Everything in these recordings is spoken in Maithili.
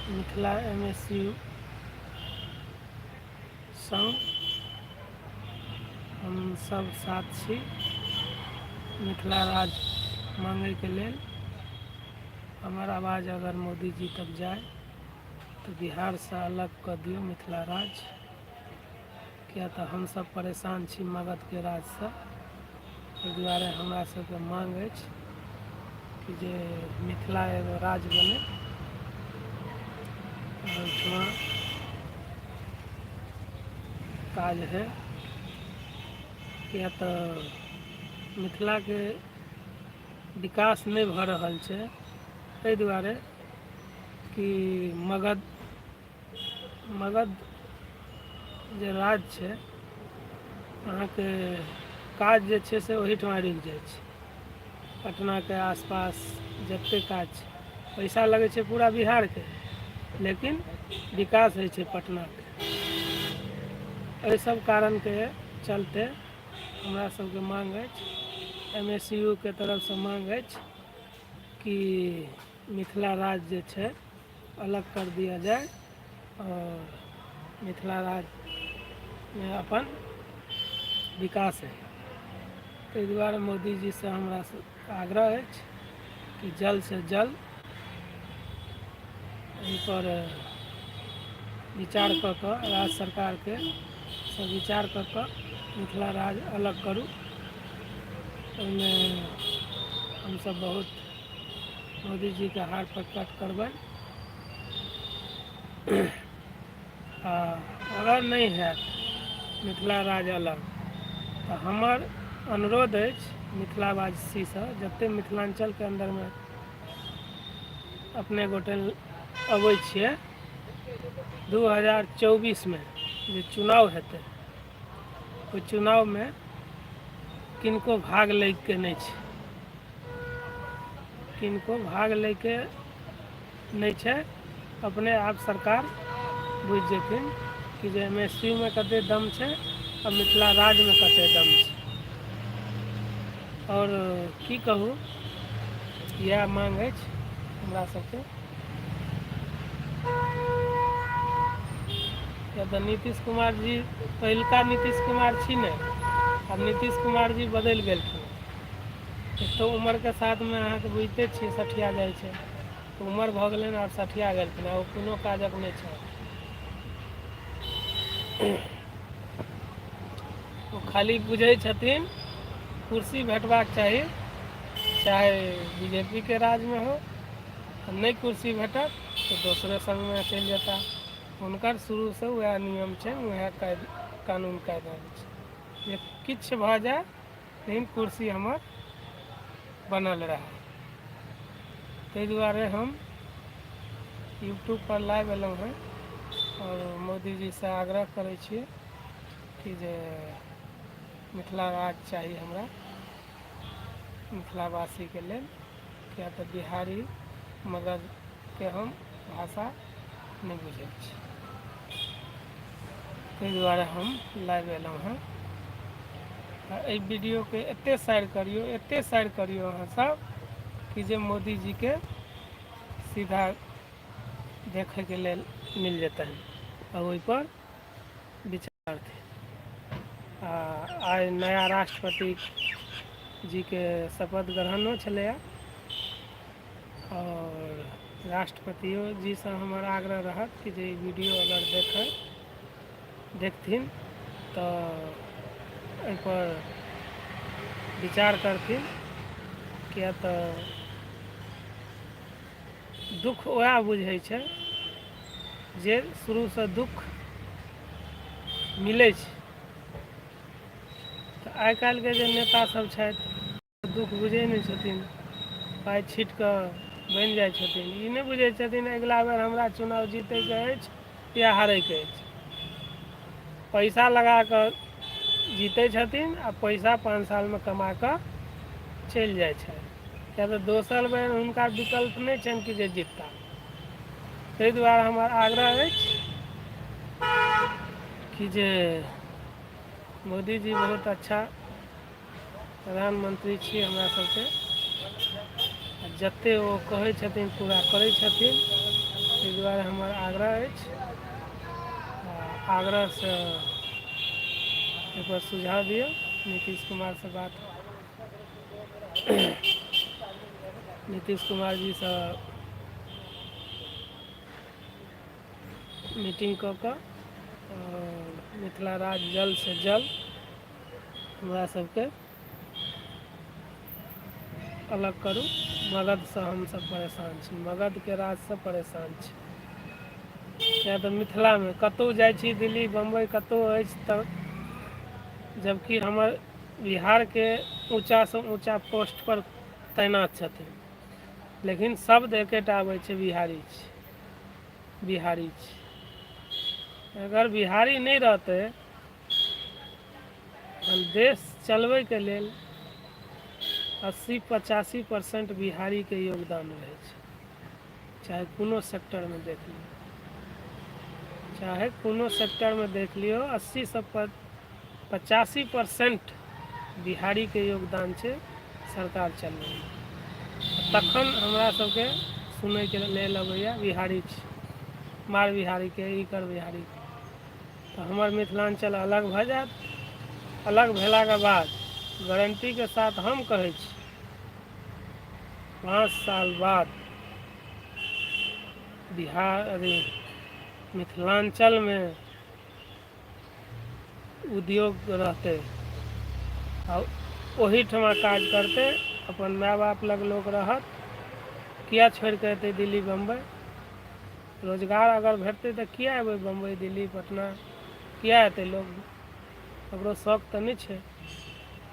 मिथिला एम एस यू संग हम सब साथ छी मिथिला राज्य माँगैके लेल। हमर आवाज अगर मोदीजी तक जाय तऽ बिहारसँ अलग कऽ दियौ मिथिला राज्य, किया तऽ हमसभ परेशान छी मगधके राजसँ। एहि दुआरे हमरा सभके माँग अछि कि जे मिथिला एगो राज्य बनै, ओहिठमा काज होइ, किया तऽ मिथिलाके विकास नहि भऽ रहल छै एहि दुआरे कि मगध मगध जे राज छै अहाँके काज जे छै से ओहीठमा रुकि जाइ छै। पटनाके आसपास जतेक काज छै, पैसा लगै छै पूरा बिहारके, लेकिन विकास होइ छै पटनाके। एहि सब कारणके चलते हमरा सबके माँग अछि, एम एस यू के तरफसँ माँग अछि कि मिथिला राज्य जे छै अलग कर दिया जाय आओर मिथिला राज्यमे अपन विकास होइ। ताहि दुआरे मोदीजीसँ हमरा सबके आग्रह अछि कि जल्दसँ जल्द एहिपर विचार कऽ कऽ राज्य सरकारके सँ विचार कऽ कऽ मिथिला राज्य अलग करू। ओहिमे हमसभ बहुत मोदीजीके हार प्रकट करबनि। आ अगर नहि हैत मिथिला राज्य अलग तऽ हमर अनुरोध अछि मिथिलावासीसँ, जतेक मिथिलाञ्चलके अन्दरमे अपने गोटे अबै छियै, 2024मे जे चुनाव हेतै ओहि चुनावमे किनको भाग लैके नहि छै, किनको भाग लैके नहि छै। अपने आप सरकार बुझि जेथिन कि जे एम एस सी मे कते दम छै आ मिथिला राज्यमे कते दम छै। आओर की कहू, इएह माँग अछि हमरा सबके। किया तऽ नीतीश कुमार जी पहिलुका नीतीश कुमार छी ने, आब नीतीश कुमार जी बदलि गेलखिन। एक तऽ उमरके साथमे अहाँके बुझिते छियै सठिया जाइ छै, तऽ उमर भऽ गेलनि, आब सठिया गेलखिन, आब ओ कोनो काजक नहि छथि। ओ खाली बुझै छथिन कुर्सी भेटबाक चाही, चाहे बी जे पी के राजमे हो, नहि कुर्सी भेटत तऽ दोसरे सङ्गमे चलि जेता। हुनकर शुरूसँ उएह नियम छनि, उएह कानून कायदा छै जे किछु भऽ जाय लेकिन कुर्सी हमर बनल रहए। ताहि दुआरे हम यूट्यूबपर लाइव एलहुँ हेँ आओर मोदीजीसँ आग्रह करै छी कि जे मिथिला राज्य चाही हमरा मिथिलावासीके लेल, किएक तऽ बिहारी मगधके हम भाषा नहि बुझै छी। ताहि दुआरे हम लाइव एलहुँ हेँ। आ एहि वीडियोके एतेक शेयर करियौ, एतेक शेयर करियौ अहाँसभ कि जे मोदीजीके सीधा देखैके लेल मिल जेतनि आ ओहिपर विचार करथिन। आ आइ नया राष्ट्रपति जीके शपथ ग्रहणो छलैए, आओर राष्ट्रपतियो जीसँ हमर आग्रह रहत कि जे ई वीडियो अगर देखै देखथिन तऽ एहिपर विचार करथिन, किए तऽ दुःख वएह बुझै छै जे शुरूसँ दुःख मिलै छै। तऽ आइ काल्हिके जे नेता सब छथि दुःख बुझै नहि छथिन, पाइ छीट कऽ बनि जाइ छथिन। ई नहि बुझै छथिन अगिला बेर हमरा चुनाव जीतैके अछि या हारैके अछि। पैसा लगा कऽ जीतै छथिन आ पैसा 5 सालमे कमा कऽ चलि जाइ छथि, किएक तऽ दोसर बेर हुनका विकल्प नहि छनि कि जे जितता। ताहि दुआरे हमर आग्रह अछि कि जे मोदीजी बहुत अच्छा प्रधानमन्त्री छी हमरा सबके, आ जतेक ओ कहै छथिन पूरा करै छथिन। ताहि दुआरे हमर आग्रह अछि आ आग्रहसँ एहिपर सुझाव दिअ नीतीश कुमारसँ बात नीतीश कुमार जीसँ मीटिंग कऽ कऽ आओर मिथिला राज्य जल्दसँ जल्द हमरा सबके अलग करू मगधसँ हमसब परेशान छी मगधके राजसँ परेशान छी किए तऽ मिथिलामे कतहु जाइ छी दिल्ली बम्बइ कतहु अछि तऽ जबकि हमर बिहारके ऊँचासँ ऊँचा पोस्टपर तैनात छथिन लेकिन शब्द एकेटा आबै छै बिहारी छी बिहारी छी अगर बिहारी नहि रहतै तहन देश चलबैके लेल 80-85% बिहारीके योगदान रहै छै चाहे कोनो सेक्टरमे देख लियौ चाहे कोनो सेक्टरमे देख लियौ 80सँ 85% बिहारीके योगदान छै सरकार चलबैमे। तखन हमरा सबके सुनैके लेल अबैया बिहारी छी मार बिहारीके ई कर बिहारीके। तऽ हमर मिथिलाञ्चल अलग भऽ जायत। अलग भेलाके बाद गारंटीके साथ हम कहै छी 5 साल बाद बिहार अरे मिथिलाञ्चलमे उद्योग रहतै आ ओहिठमा काज करतै अपन माय बाप लग लोक रहत। किए छोड़ि कऽ एतै दिल्ली बम्बइ? रोजगार अगर भेटतै तऽ किए एबै बम्बइ दिल्ली पटना किए एतै लोक? ककरो शौक तऽ नहि छै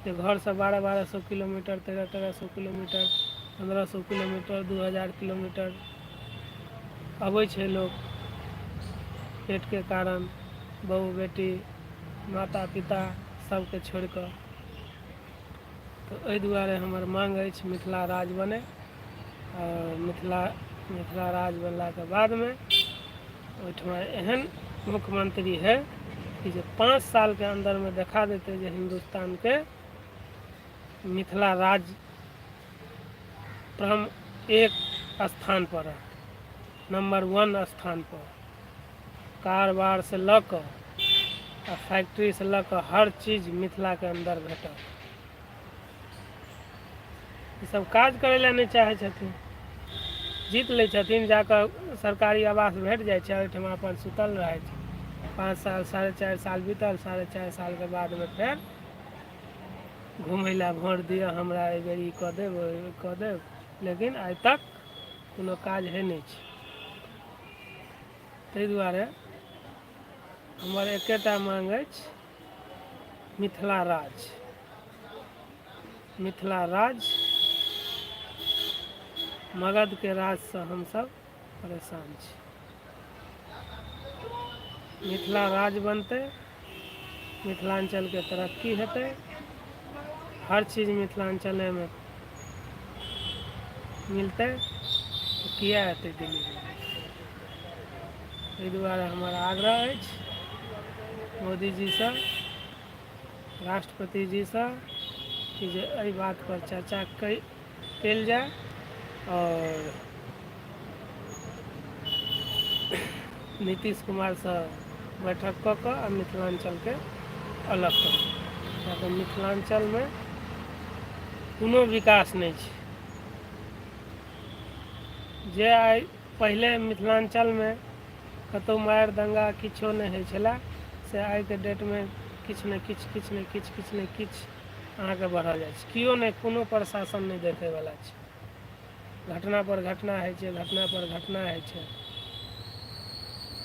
जे घरसँ 1200-1200 किलोमीटर, 1300-1300 किलोमीटर, 1500 किलोमीटर, 2000 किलोमीटर अबै छै लोक पेटके कारण बहु बेटी माता पिता सबके छोड़ि कऽ। तऽ एहि दुआरे हमर माँग अछि मिथिला राज्य बनै आओर मिथिला मिथिला राज्य बनलाके बादमे ओहिठमा एहन मुख्यमन्त्री हइ कि जे 5 सालके अन्दरमे देखा देतै जे हिन्दुस्तानके मिथिला राज्य प्रथम एक स्थानपर रहतै, नम्बर वन स्थानपर। कारबारसँ लऽ कऽ आ फैक्ट्रीसँ लऽ कऽ हर चीज मिथिलाके अन्दर भेटत। ईसभ काज करै लए नहि चाहै छथिन। जीत लै छथिन, जा कऽ सरकारी आवास भेट जाइ छै, ओहिठमा अपन सुतल रहै छै। 5 साल, 4.5 साल बीतल, 4.5 सालके बादमे फेर घुमै लए, भोट दिअ हमरा, एहिबेर ई कऽ देब, ओहि कऽ देब। लेकिन आइ तक कोनो काज होइ नहि छै। ताहि दुआरे हमर एकेटा माँग अछि, मिथिला राज्य, मिथिला राज्य। मगधके राजसँ हमसभ परेशान छी। मिथिला राज्य बनतै, मिथिलाञ्चलके तरक्की हेतै, हर चीज मिथिलाञ्चलेमे मिलतै तऽ किए एतै दिल्ली? एहि दुआरे हमर आग्रह अछि मोदीजीसँ, राष्ट्रपतिजीसँ कि जे एहि बातपर चर्चा कयल जाय आओर नीतीश कुमारसँ बैठक कऽ कऽ आ मिथिलाञ्चलके अलग करू, किएक तऽ मिथिलाञ्चलमे कोनो विकास नहि छै। जे आइ पहिले मिथिलाञ्चलमे कतहु मारि दङ्गा किछो नहि होइ छलए, से आइके डेटमे किछु ने किछु, किछु ने किछु, किछु ने किछु अहाँके बढ़ल जाइ छै। केओ नहि, कोनो प्रशासन नहि देखैवला छै। घटनापर घटना होइ छै, घटनापर घटना होइ छै,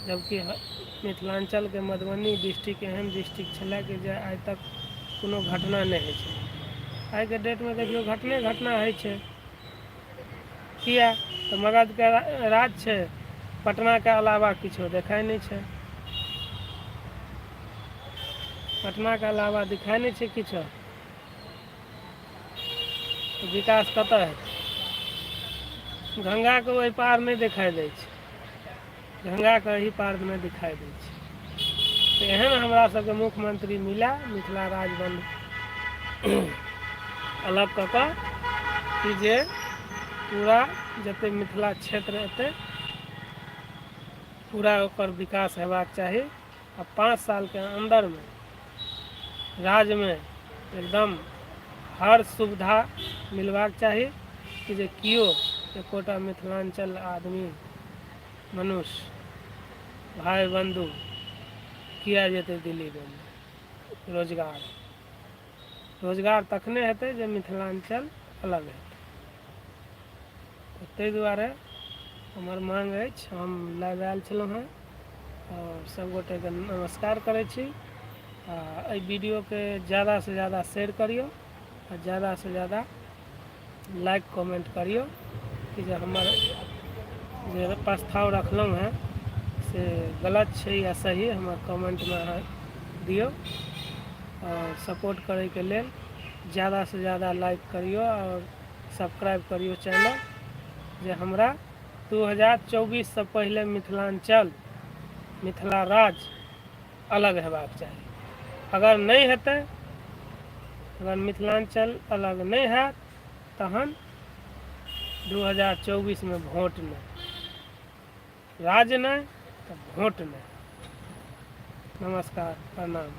जबकि मिथिलाञ्चलके मधुबनी डिस्ट्रिक्ट एहन डिस्ट्रिक्ट छलै कि जे आइ तक कोनो घटना नहि होइ छलै। आइके डेटमे देखियौ, घटने घटना होइ छै। किया तऽ मगधके राज छै, पटनाके अलावा किछो देखाइ नहि छै। पटनाके अलावा दिखाइ नहि छै किछो, तऽ विकास कतऽ हेतै? गंगाके ओहि पार नहि देखाइ दै छै, गंगाके एहि पार नहि दिखाइ दै छै। तऽ एहन हमरा सबके मुख्यमंत्री मिलए, मिथिला राज्य बन अलग कऽ कऽ कि जे पूरा जते मिथिला क्षेत्र एतै पूरा ओकर विकास हेबाक चाही आ 5 सालके अन्दरमे राज्यमे एकदम हर सुविधा मिलबाक चाही कि जे केओ एकोटा मिथिलाञ्चल आदमी मनुष्य भाइ बन्धु किया जेतै दिल्ली बम्बइ। रोजगार रोजगार तखने हेतै जे मिथिलाञ्चल अलग हेतै। ताहि दुआरे हमर माँग अछि। हम लाइव आयल छलहुँ हेँ आओर सभगोटेके नमस्कार करै छी आ एहि वीडियोके ज्यादासँ ज्यादा शेयर करियौ आ ज्यादासँ ज्यादा लाइक कमेंट करियौ कि जे हमर जे प्रस्ताव रखलहुँ हेँ से गलत छै या सही, हमर कमेंटमे अहाँ दियौ आओर सपोर्ट करैके लेल ज्यादासँ ज्यादा लाइक करियौ आओर सब्सक्राइब करियौ चैनल, जे हमरा 2024सँ पहिले मिथिलाञ्चल मिथिला राज्य अलग हेबाक चाही। अगर नहि हेतै, अगर मिथिलाञ्चल अलग नहि हैत, तहन 2024मे भोट नहि, राज्य नहि तऽ भोट नहि। नमस्कार, प्रणाम।